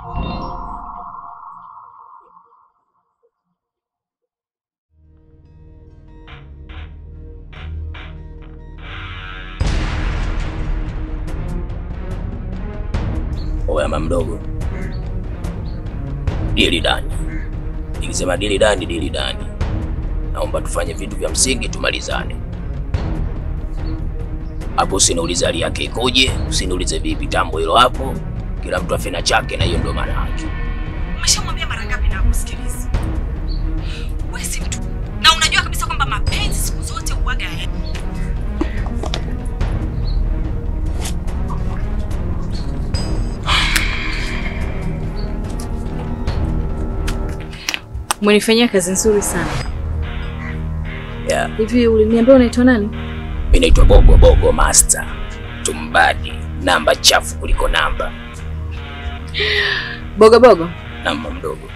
Oya mama mdogo. Dili dani. Nikisema dili dani, dili dani. Naomba tufanye vitu vya msingi tumalizane. Hapo usiniulize hali yake ikoje, usiniulize vipi tambo hilo hapo. Kila mtu afina chake na hiyo ndio maana yake. Umeshamwambia mara ngapi na kusikiliza? Wewe si mtu. Na unajua kabisa kwamba mapenzi siku zote huaga. Umenifanyia kazi nzuri sana. Yeah. Hivi uliniambia unaitwa nani? Mimi naitwa Bogo Bogo Master. Tumbadi, namba chafu kuliko namba. Bogo Bogo? Namba mdogo.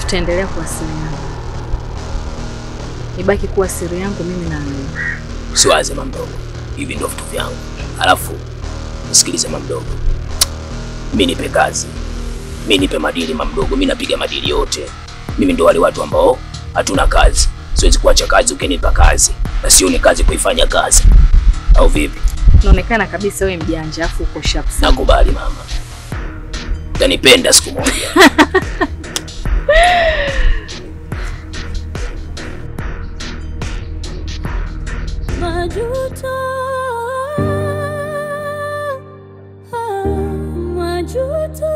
Tutaendelea kuwasiliana. Ibaki kuwa siri yangu mimi na wewe. Usiwaze mama mdogo. Hivi ndio vitu vyangu. Alafu nisikilize mama mdogo. Mimi nipe kazi. Mimi nipe madili mama mdogo, mimi napiga madili yote. Mimi ndo wale watu ambao hatuna kazi. Siwezi kuacha kazi ukinipa kazi. Na sio ni kazi kuifanya kazi. Au vipi? Unaonekana kabisa wewe mjanja afu uko sharp sana. Nakubali mama. Utanipenda siku moja. Majuto, majuto,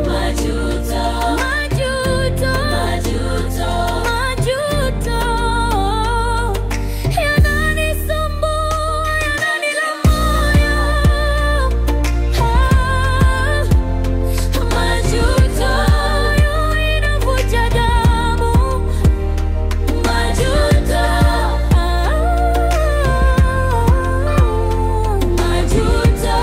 majuto, majuto, majuto, majuto, yananisumbua, yananila moyo. Majuto, inavuja damu. Majuto, majuto.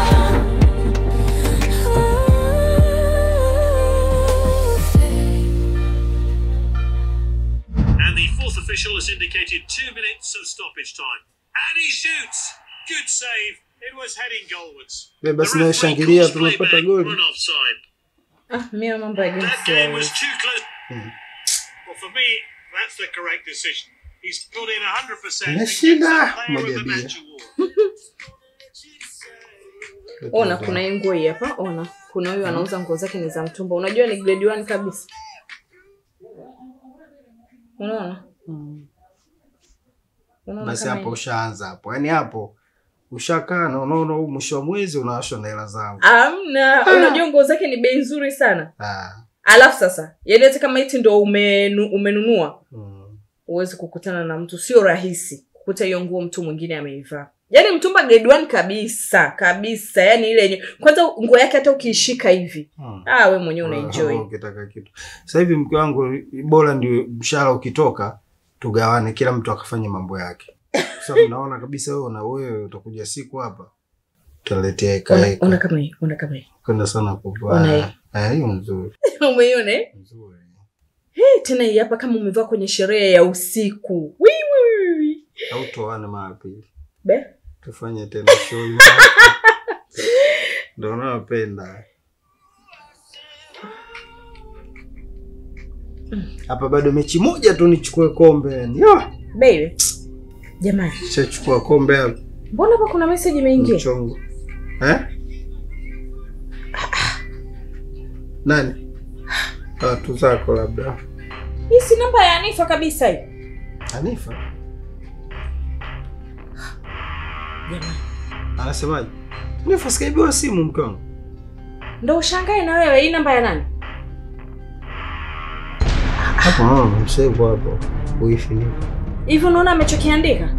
And the fourth official has indicated 2 minutes of stoppage time. And he shoots! Good save. It was heading goalwards. Basi na shangilia tumepata goli. Ah, mimi mambo ya game. That game was too close. Well, for me, that's the correct decision. He's put in 100%. Nashinda moja bila. Ona kuna hii nguo hii hapa, ona. Kuna huyu anauza nguo zake ni za mtumba. Unajua ni grade 1 kabisa. Unaona? Unaona basi hapo ushaanza hapo. Yaani hapo ushakaa na unaona huu mwisho wa mwezi unawashwa na hela zangu. Hamna, unajua nguo zake ni bei nzuri sana. Alafu sasa, yaani hata kama eti ndio umenunua. Uwezi kukutana na mtu, sio rahisi kukuta hiyo nguo mtu mwingine ameivaa. Yaani mtumba grade 1 kabisa, kabisa. Yaani ile yenye kwanza nguo yake hata ukiishika hivi. Ah, wewe mwenyewe una enjoy. Ukitaka kitu. Sasa hivi mke wangu bora ndio mshahara ukitoka tugawane kila mtu akafanye mambo yake. Sasa unaona kabisa wewe na wewe utakuja siku hapa. Tutaletea eka eka. Ona kama hii, ona kama hii. Kwenda sana kuvaa. Eh, hiyo nzuri. Umeiona eh? Nzuri. Hey, tena hii hapa kama umevaa kwenye sherehe ya usiku. Wii wii. Au toane mara pili. Be? Tufanye tena show. Ndio napenda. Hapa bado mechi moja tu nichukue kombe. Yo. Baby. Jamani. Nishachukua kombe hapa. Mbona hapa kuna message imeingia? Mchongo. Eh? Nani? Watu zako labda. Hii si namba ya Anifa kabisa hii. Anifa? Jamani. Anasemaje? Anifa sikaibiwa simu mke wangu. Ndio ushangae na wewe, hii namba ya nani? Hapo mama msave hapo. Uifi ni. Hivi unaona amechokiandika?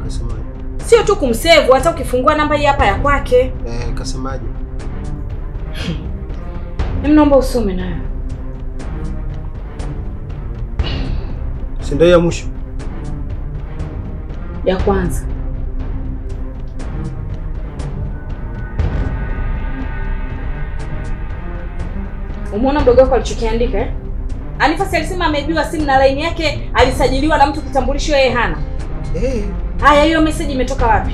Kasemaje? Sio tu kumsave, hata ukifungua namba hii hapa ya kwake. Eh, kasemaje? Mimi naomba usome nayo. Si ndio ya mwisho? Ya kwanza. Umeona mdogo wako alichokiandika eh? Anifa si alisema ameibiwa simu na line yake alisajiliwa na mtu kitambulisho yeye hana. Eh. Haya, hiyo message imetoka wapi?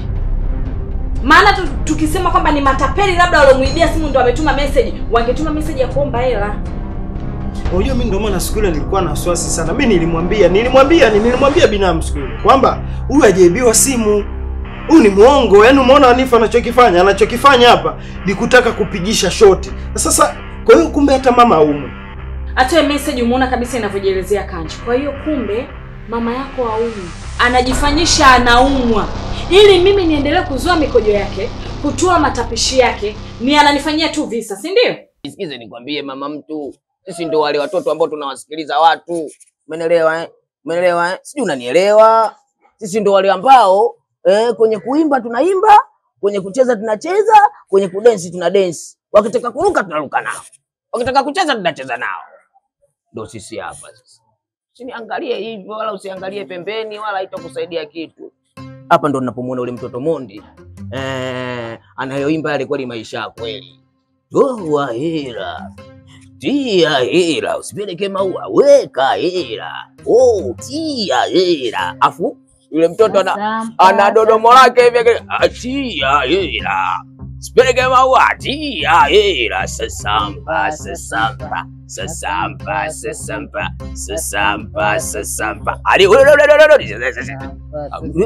Maana tukisema kwamba ni matapeli labda waliomuibia simu ndo wametuma message, wangetuma message ya kuomba hela. Unajua mimi ndio maana siku ile nilikuwa na wasiwasi sana. Mimi nilimwambia binamu siku ile kwamba huyu hajaibiwa simu. Huyu ni muongo. Yaani umeona Hanifa anachokifanya? Anachokifanya hapa ni kutaka kupigisha shoti. Sasa kwa hiyo kumbe hata mama haumu. Atoe message, umeona kabisa inavyojielezea Kanji. Kwa hiyo kumbe mama yako haumi. Anajifanyisha anaumwa ili mimi niendelee kuzoa mikojo yake, kutoa matapishi yake, ni ananifanyia tu visa, si ndio? Nisikize nikwambie mama mtu, sisi ndio wale watoto ambao tunawasikiliza watu. Umeelewa eh? Umeelewa eh? Sijui unanielewa. Sisi ndio wale ambao kwenye kuimba tunaimba, kwenye kucheza tunacheza, kwenye kudensi tunadensi. Wakitaka kuruka tunaruka nao. Wakitaka kucheza tunacheza nao. Ndio sisi hapa sasa. Usiniangalie hivyo wala usiangalie pembeni wala haitakusaidia kitu. Hapa ndo ninapomuona ule mtoto Mondi. Anayoimba yale kweli maisha kweli. Toa hela. Tia hela, usipeleke maua, weka hela. Oh, tia hela. Afu yule mtoto ana dodomo lake hivi, tia hela. Usipeleke maua, tia hela. Sasampa, sasampa. Sasampa, sasampa, sasampa, sasampa. Ali yule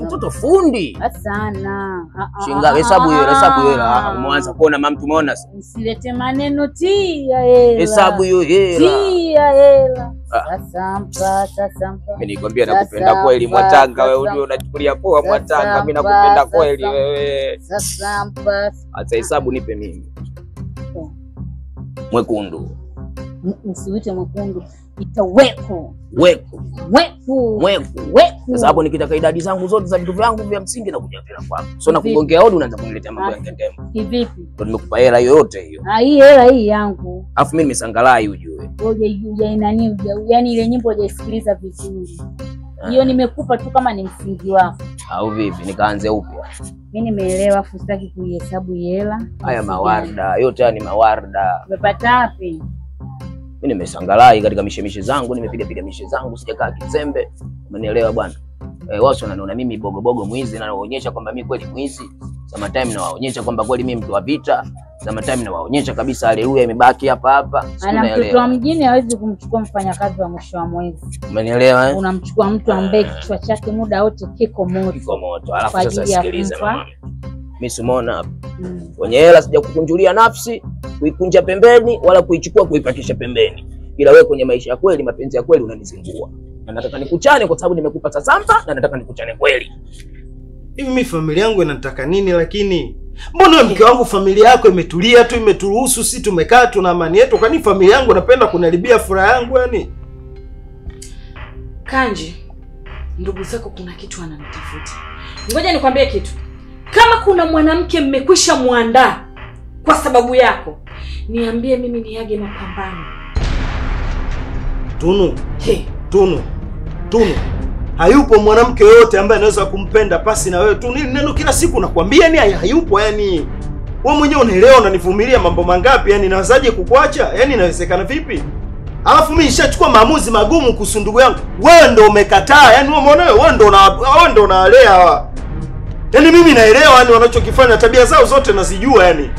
mtoto fundi sana. Shinga hesabu hiyo, hesabu hiyo. Umeanza kuona mama mtu, umeona? Usilete maneno, tia hela. Hesabu hiyo hela. Tia hela. Sasampa, sasampa. Mimi nikwambia nakupenda kweli Mwatanga wewe, unajua unachukulia poa Mwatanga, mimi nakupenda kweli wewe. Sasampa. Acha hesabu nipe mimi. Mwekundu. Usiwite mwekundu, ita weku. Weku. Weku. Mweku. Weku. Sasa hapo nikitaka idadi zangu zote za vitu vyangu vya msingi na kuja tena kwako. So na kugongea hodi unaanza kuniletea mambo ya kendemo. Kivipi? Ndio nimekupa hela yoyote hiyo. Ah, hii hela hii yangu. Alafu mimi nimesangalai ujue. Wewe huja nani, yaani ile nyimbo hujaisikiliza vizuri. Hiyo nimekupa tu kama ni msingi wako. Au vipi? Nikaanze upya. Mimi nimeelewa, afu sitaki kuihesabu hela. Haya mawarda, yote haya ni mawarda. Umepata wapi? Mimi nimesangalai katika mishemishe zangu, nimepiga piga mishe zangu, sijakaa kizembe. Umenielewa bwana? Wao wananiona mimi bogo bogo mwizi na nawaonyesha kwamba mimi kweli mwizi. Sometimes nawaonyesha kwamba kweli mimi mtu wa vita. Sometimes nawaonyesha kabisa haleluya imebaki hapa hapa. Ana mtoto wa mjini hawezi kumchukua mfanyakazi wa mwisho wa mwezi. Umenielewa eh? Unamchukua mtu ambaye kichwa chake muda wote kiko moto. Kiko moto. Alafu sasa sikiliza mama. Mimi simuona hapa. Kwenye hela sijakukunjulia nafsi, kuikunja pembeni wala kuichukua kuipakisha pembeni. Ila wewe kwenye maisha ya kweli, mapenzi ya kweli unanizingua. Na nataka nikuchane kwa sababu nimekupa sasampa na nataka nikuchane kweli. Hivi mimi familia yangu inataka nini lakini? Mbona mke wangu familia yako imetulia tu, imeturuhusu sisi tumekaa tuna amani yetu. Kwani familia yangu napenda kunaribia furaha yangu yani? Kanji, ndugu zako kuna kitu ananitafuta. Ngoja nikwambie kitu. Kama kuna mwanamke mmekwisha muandaa kwa sababu yako, niambie mimi niage mapambano. Tunu. Hey. Tunu. Tunu. Hayupo mwanamke yoyote ambaye anaweza kumpenda pasi na wewe. Tunu, neno kila siku nakwambia ni hayupo yani. Wewe mwenyewe unaelewa unanivumilia mambo mangapi yani, nawezaje kukuacha? Yani inawezekana vipi? Alafu mimi nishachukua maamuzi magumu kuhusu ndugu yangu. Wewe ndio umekataa. Yani wewe umeona wewe ndio unawalea hawa. Yaani mimi naelewa yani wanachokifanya, tabia zao zote nazijua yani.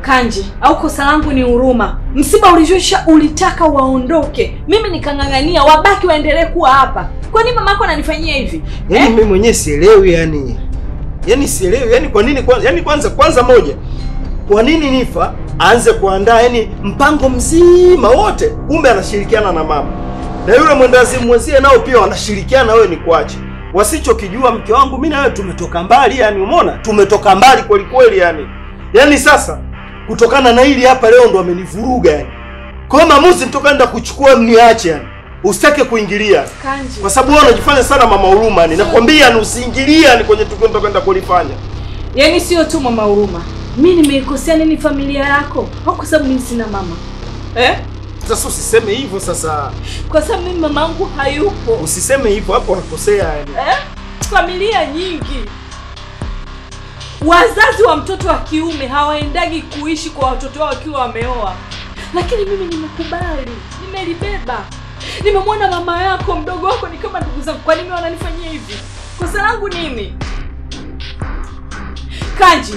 Kanji, au kosa langu ni huruma. Msiba ulijusha ulitaka waondoke. Mimi nikang'ang'ania wabaki waendelee kuwa hapa. Kwa nini mamako ananifanyia hivi? Yaani mimi mwenyewe sielewi yani. Yaani sielewi yani kwa nini yani kwanza moja. Kwa nini Nifa aanze kuandaa yani mpango mzima wote, kumbe anashirikiana na mama. Na yule mwendazi mwenzie nao pia wanashirikiana, wewe ni kuache. Wasichokijua mke wangu mimi na wewe tumetoka mbali yani, umeona? Tumetoka mbali kweli kweli yani. Yaani sasa kutokana na hili hapa leo ndo amenivuruga yani. Kwa maamuzi nitoka nenda kuchukua mniache yani. Usitake kuingilia. Kanji. Kwa sababu wewe unajifanya sana mama huruma yani. Nakwambia yani usiingilie yani kwenye tukio nitoka kulifanya. Yaani sio tu mama huruma. Mimi nimeikosea nini familia yako? Au kwa sababu mimi sina mama? Eh? Sasa usiseme hivyo sasa. Kwa sababu mimi mamangu hayupo. Usiseme hivyo hapo unakosea yani. Eh? Familia nyingi. Wazazi wa mtoto wa kiume hawaendagi kuishi kwa watoto wao wakiwa wameoa. Lakini mimi nimekubali, nimelibeba. Nimemwona mama yako, mdogo wako ni kama ndugu zangu. Kwa nini wananifanyia hivi? Kosa langu nini? Kanji,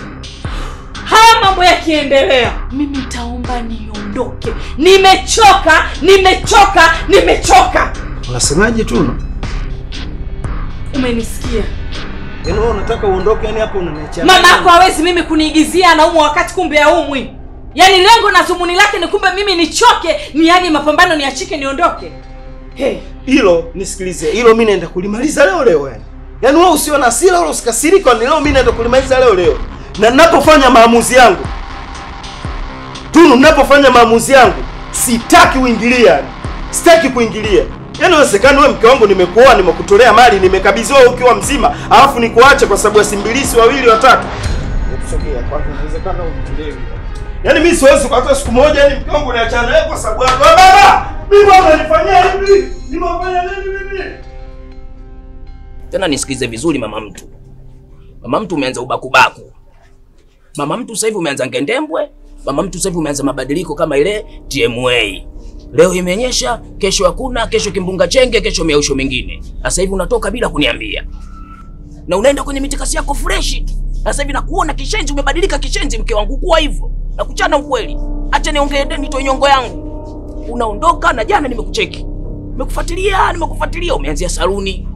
haya mambo yakiendelea, mimi nitaomba niondoke. Nimechoka, nimechoka, nimechoka. Unasemaje Tunu? Umenisikia? Yaani wewe unataka uondoke, yani hapo unaniacha. Mama yako hawezi mimi kuniigizia anaumwa wakati kumbe haumwi. Yaani lengo na dhumuni lake ni kumbe mimi nichoke, niage mapambano, niachike, niondoke. Hey, hilo nisikilize. Hilo mimi naenda kulimaliza leo leo yani. Yaani wewe usiwe na hasira wala usikasirike, ni leo mimi naenda kulimaliza leo leo. Na ninapofanya maamuzi yangu, Tunu, ninapofanya maamuzi yangu sitaki uingilie yani. Sitaki kuingilia. Yaani uwezekani wewe mke wangu nimekuoa, nimekutolea mali, nimekabidhiwa ukiwa mzima, alafu nikuache kwa sababu ya simbilisi wawili watatu. Nikusogea kwa inawezekana utulewi. Yaani mimi siwezi kwa siku moja yani mke wangu niachana naye kwa sababu ya baba. Mimi bwana nifanyia hivi? Nimefanya nini mimi? Tena nisikize vizuri mama mtu. Mama mtu umeanza ubakubaku. Mama mtu sasa hivi umeanza ngendembwe. Mama mtu sasa hivi umeanza mabadiliko kama ile TMA. Leo imenyesha, kesho hakuna, kesho kimbunga chenge, kesho miausho mingine. Sasa hivi unatoka bila kuniambia. Na unaenda kwenye mitikasi yako fresh tu. Sasa hivi nakuona kishenzi, umebadilika kishenzi mke wangu kuwa hivyo. Nakuchana ukweli. Acha niongee nitoe nyongo yangu. Unaondoka na jana nimekucheki. Nimekufuatilia, nimekufuatilia, umeanzia saluni.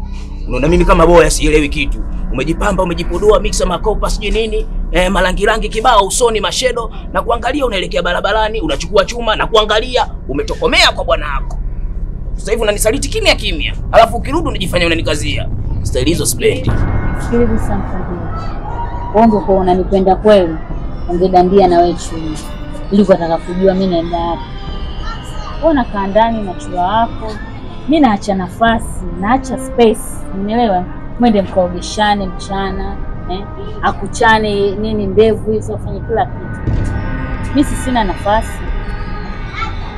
Unaona mimi kama boya sielewi kitu. Umejipamba, umejipodoa, mixer makopa sijui nini, marangi rangi kibao usoni, mashedo, na kuangalia unaelekea barabarani, unachukua chuma na kuangalia umetokomea kwa bwana wako. Sasa hivi unanisaliti kimya kimya. Alafu ukirudi unajifanya unanikazia. Staili hizo sipendi. Sikiliza sana. Bongo kwa unanipenda kweli, ungedandia na wewe chuma. Ili ukataka kujua mimi naenda wapi. Wewe unakaa ndani na chura wako. Mimi naacha nafasi, naacha space. Umeelewa? Mwende mkaogeshane mchana, akuchane nini ndevu hizo, afanye kila kitu. Mimi sina nafasi.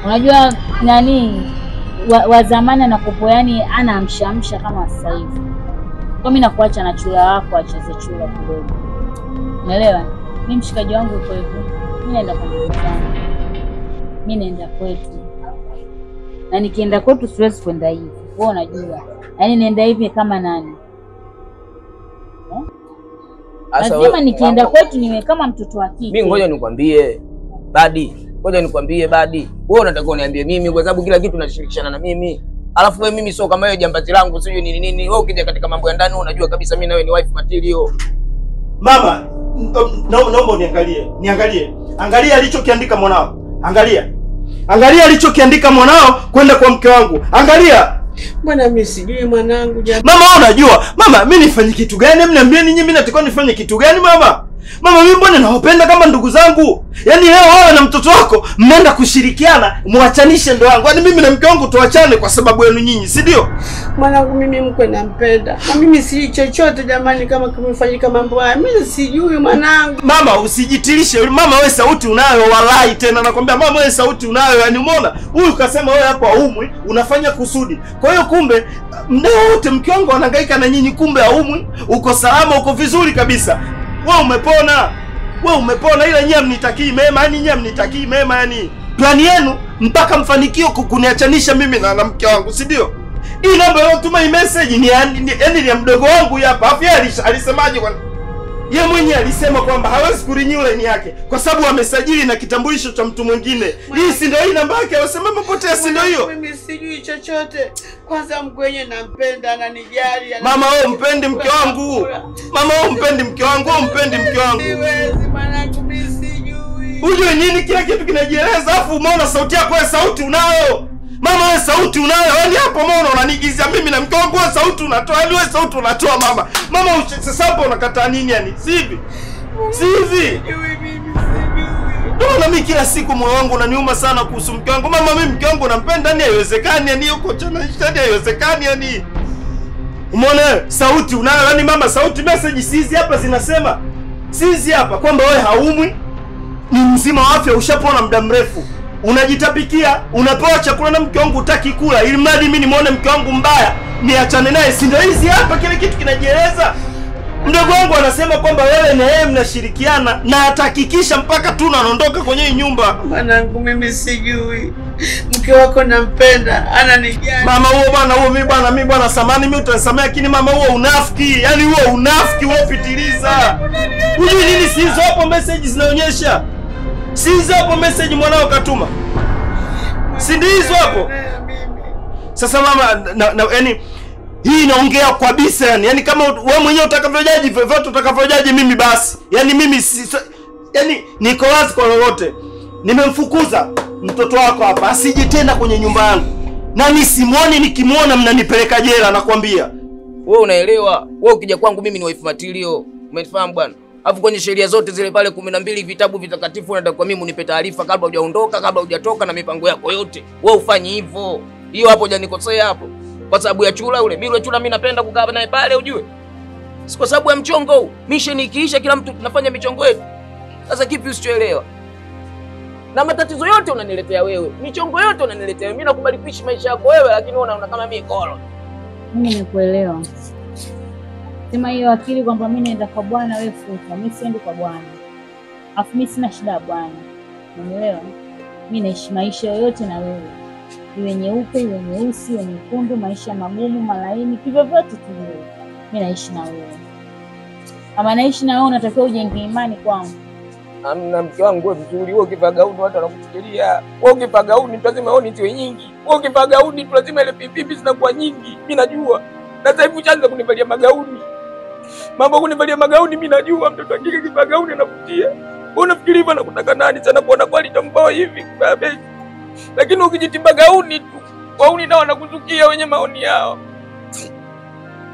Unajua nani wa zamani anakopo yani ana amshamsha kama sasa hivi. Kwa mimi nakuacha na chura wako acheze chura kidogo. Unaelewa? Mimi mshikaji wangu yuko hivyo. Mimi naenda kwa ndugu zangu. Mimi naenda kwetu. Na nikienda kwetu siwezi kwenda hivi. Wewe unajua. Yaani naenda hivi kama nani? Lazima nikienda kwetu niwe kama mtoto wa kike. Mimi ngoja nikwambie Badi, ngoja nikwambie Badi. Wewe unataka uniambie mimi kwa sababu kila kitu unashirikishana na mimi. Alafu wewe mimi sio kama wewe jambazi langu sijui nini nini. Wewe ukija katika mambo ya ndani unajua kabisa mimi na wewe ni wife material. Mama, naomba uniangalie. Niangalie. Angalia alichokiandika mwanao. Angalia. Angalia alichokiandika mwanao kwenda kwa mke wangu. Angalia. Bwana mimi sijui mwanangu jamani. Mama wewe unajua, mama mimi nifanye kitu gani? Mniambie ninyi mimi natakiwa nifanye kitu gani mama? Mama mimi mbona nawapenda kama ndugu zangu? Yaani leo wewe na mtoto wako mnaenda kushirikiana muachanishe ndoa yangu. Yaani mimi na mke wangu tuachane kwa sababu yenu nyinyi, si ndio? Mwanangu mimi mkwe nampenda. Na mimi sijui chochote jamani kama kumefanyika mambo haya. Mimi sijui mwanangu. Mama usijitilishe. Mama wewe sauti unayo walai tena nakwambia mama wewe sauti unayo. Yaani umeona? Huyu kasema wewe hapo haumwi, unafanya kusudi. Kwa hiyo kumbe mnao wote mke wangu anahangaika na nyinyi, kumbe haumwi, uko salama, uko vizuri kabisa. Wewe umepona. Wewe umepona ila nyinyi mnitakii mema, yani nyinyi mnitakii mema yani. Plani yenu mpaka mfanikio kuniachanisha mimi na mke wangu, si ndio? Hii namba leo tuma hii message ni yani ni ya mdogo wangu hapa. Afu yeye alisemaje kwa yeye mwenyewe alisema kwamba hawezi kurenew line yake kwa sababu amesajili na kitambulisho cha mtu mwingine. Hii si ndio hii namba yake? Alisema mapotea, si ndio hiyo? Mimi sijui chochote. Kwanza mkwenye nampenda, ananijali. Mama wewe mpendi mke wangu. Mama wewe mpendi mke wangu, wewe mpendi mke wangu. Siwezi mwanangu mimi sijui. Unajua nini kila kitu kinajieleza afu umeona sauti yako wewe sauti unayo. Mama wewe sauti unayo. Yaani hapo umeona unaniigizia mimi na mke wangu wewe sauti unatoa. Yaani wewe sauti unatoa mama. Mama sasa hapo unakataa nini yani? Si hivi? Si hivi? Ndio na mimi kila siku moyo wangu unaniuma sana kuhusu mke wangu. Mama mimi mke wangu nampenda yani haiwezekani yani yuko chana yani haiwezekani yani. Umeona sauti unayo yani mama sauti message hizi hapa zinasema. Sisi hapa kwamba wewe haumwi, ni mzima wa afya, ushapona muda mrefu. Unajitapikia, unapewa chakula na mke wangu hutaki kula ili mradi mimi nimuone mke wangu mbaya, niachane naye. Si ndio hizi hapa kile kitu kinajieleza? Mdogo wangu anasema kwamba wewe na yeye mnashirikiana na atahakikisha mpaka tu anaondoka kwenye hii nyumba. Mwanangu mimi sijui. Mke wako nampenda, ananijali. Mama huo bwana, huo mimi bwana samani mimi utanisamea, lakini mama huo unafiki. Yaani huo unafiki wewe pitiliza. Unajua nini si hizo hapo message zinaonyesha? Si hizo hapo message mwanao katuma. Si ndizo hapo? Sasa mama yaani hii inaongea kabisa yani. Yaani kama wewe mwenyewe utakavyojaji vyovyote utakavyojaji mimi basi. Yaani mimi yaani niko wazi kwa lolote. Nimemfukuza mtoto wako hapa asije tena kwenye nyumba yangu. Na nisimuone, nikimuona mnanipeleka jela nakwambia. Wewe unaelewa? Wewe ukija kwangu mimi ni wife material. Umenifahamu bwana? Alafu kwenye sheria zote zile pale 12 vitabu vitakatifu unataka mimi unipe taarifa kabla hujaondoka, kabla hujatoka na mipango yako yote. Wewe ufanye hivyo. Hiyo hapo hujanikosea hapo. Kwa sababu ya chula ule. Mimi yule chula mimi napenda kukaa naye pale ujue. Si kwa sababu ya mchongo huu. Mission ikiisha kila mtu tunafanya michongo yetu. Sasa kipi usichoelewa? Na matatizo yote unaniletea wewe. Michongo yote unaniletea wewe. Mimi nakubali kuishi maisha yako wewe, lakini wewe unaona kama mimi kolo. Mimi nimekuelewa. Sema hiyo akili kwamba mimi naenda kwa bwana wewe futa. Mimi siendi kwa bwana. Afu mimi sina shida ya bwana. Unaelewa? Mimi naishi maisha yoyote na wewe. Iwe nyeupe, iwe nyeusi, iwe nyekundu, maisha magumu, malaini, kivyovyote tu wewe. Mimi naishi na wewe. Kama naishi na wewe unatakiwa ujenge imani kwangu. Amna mke wangu wewe mzuri, wewe ukivaa gauni watu wanakufikiria. Wewe ukivaa gauni lazima oni ziwe nyingi. Wewe ukivaa gauni lazima ile pipipi zinakuwa nyingi. Mimi najua. Na sasa hivi ushaanza kunivalia magauni. Mambo kunivalia magauni mimi najua mtoto wa kike akivaa gauni anavutia. Wewe unafikiri hivyo anakutaka nani sana kuona quality mbaya hivi? Lakini ukijitimba gauni tu, wauni nao wanakuzukia wenye maoni yao.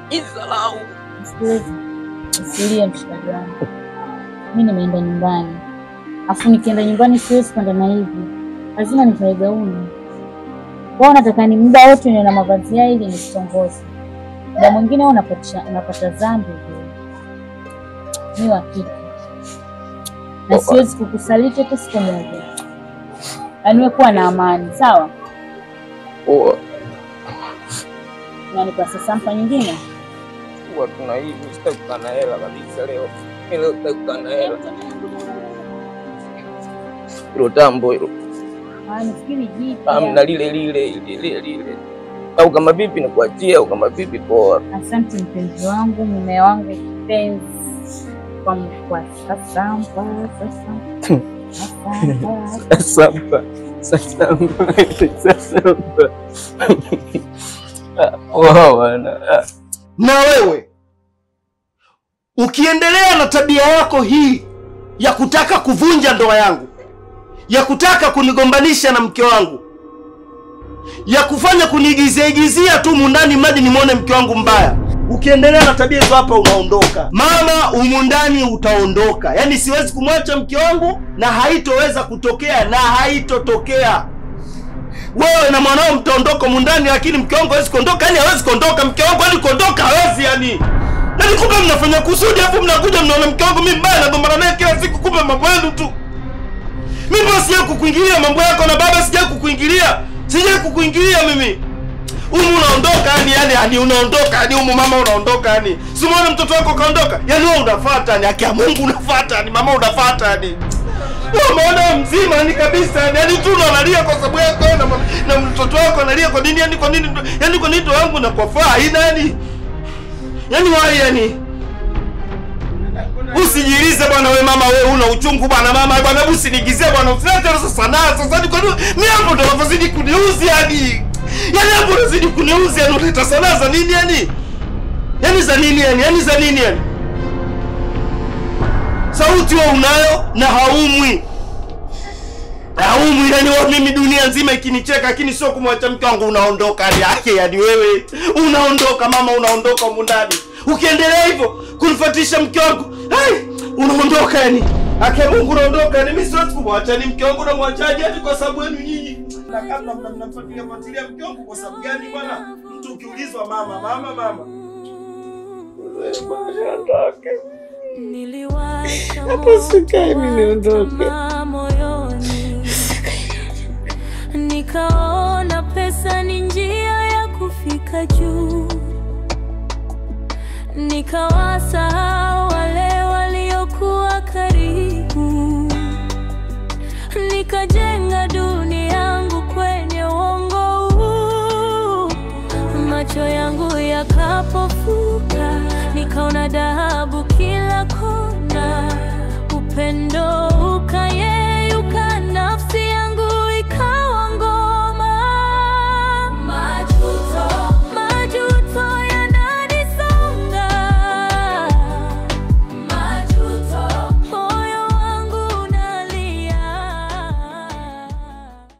Izalau. Sikiliza. Usilie mshikaji wangu. Mimi nimeenda nyumbani. Afu nikienda nyumbani siwezi kwenda na hivi. Lazima nivae gauni. Wewe unataka ni muda wote niwe na mavazi haya ili nisitongoze. Muda mwingine wewe unapata dhambi wewe. Mimi wa kike. Na siwezi kukusaliti hata siku moja. Yaani kuwa na amani, sawa? Poa. Unanipa sasa mpa nyingine? Huwa tuna hivi, sitaki kukaa na hela kabisa leo. Mimi leo sitaki kukaa na hela. Hilo tambo hilo. Ah, nifikiri jipya. Amna lile lile lile lile. Au kama vipi nikuachie au kama vipi poa. Asante mpenzi wangu, mume wangu kipenzi. Kwa sasa sasa. Sasa sasa sasa. Wow, bwana. Na wewe ukiendelea na tabia yako hii ya kutaka kuvunja ndoa yangu, ya kutaka kunigombanisha na mke wangu, ya kufanya kuniigizia tu mundani mradi nimuone mke wangu mbaya, ukiendelea na tabia hizo hapa unaondoka. Mama, umundani utaondoka. Yaani siwezi kumwacha mke wangu na haitoweza kutokea na haitotokea. Wewe na mwanao mtaondoka mundani, lakini mke wangu hawezi kuondoka. Yaani hawezi kuondoka mke wangu, yaani kuondoka hawezi yani. Yaani kumbe mnafanya kusudi afu mnakuja mnaona mke wangu mimi mbaya nagombana naye kila siku, kumbe mambo yenu tu. Mimi basi sija kukuingilia mambo yako na baba sija kukuingilia. Sija kukuingilia mimi. Umu unaondoka yani yani unaondoka yani umu mama unaondoka yani. Si umeona mtoto wako kaondoka? Yaani wewe unafuata yani, haki ya Mungu unafuata yani, mama unafuata yani. Wewe umeona mzima yani kabisa yani, yani tu unalia kwa sababu yako na mtoto wako analia kwa nini yani, kwa nini yani, kwa nini ndoa yangu na kwa faa haina yani. Yaani wai yani. Usijilize bwana wewe mama, wewe una uchungu bwana mama bwana, hebu usinigizie bwana, usilete sasa sanaa sasa ni kwa nini mimi hapo ndo unazidi kuniuzi yani. Yaani hapo unazidi kuniuzi yani, unaleta sanaa za nini yani? Yaani za nini yani? Yaani za nini yani? Sauti wewe unayo na haumwi. Haumwi yani wewe, mimi dunia nzima ikinicheka lakini sio kumwacha mke wangu unaondoka yani yake yani wewe unaondoka mama, unaondoka humu ndani. Ukiendelea hivyo kunifuatisha mke wangu, hey, unaondoka yani. Ake Mungu unaondoka yani, mimi siwezi kumwacha ni mke wangu, namwachaje yani kwa sababu yenu nyinyi? Na kama mnamfuatilia fuatilia mke wangu kwa sababu gani bwana? Mtu ukiulizwa mama mama mama. Niliwasha Hapo sikai mimi niondoke. moyoni, nikaona pesa ni njia ya kufika juu. Nikawasahau wale waliokuwa karibu, nikajenga dunia yangu kwenye uongo huu. Macho yangu yakapofuka, nikaona dhahabu kila kona. Upendo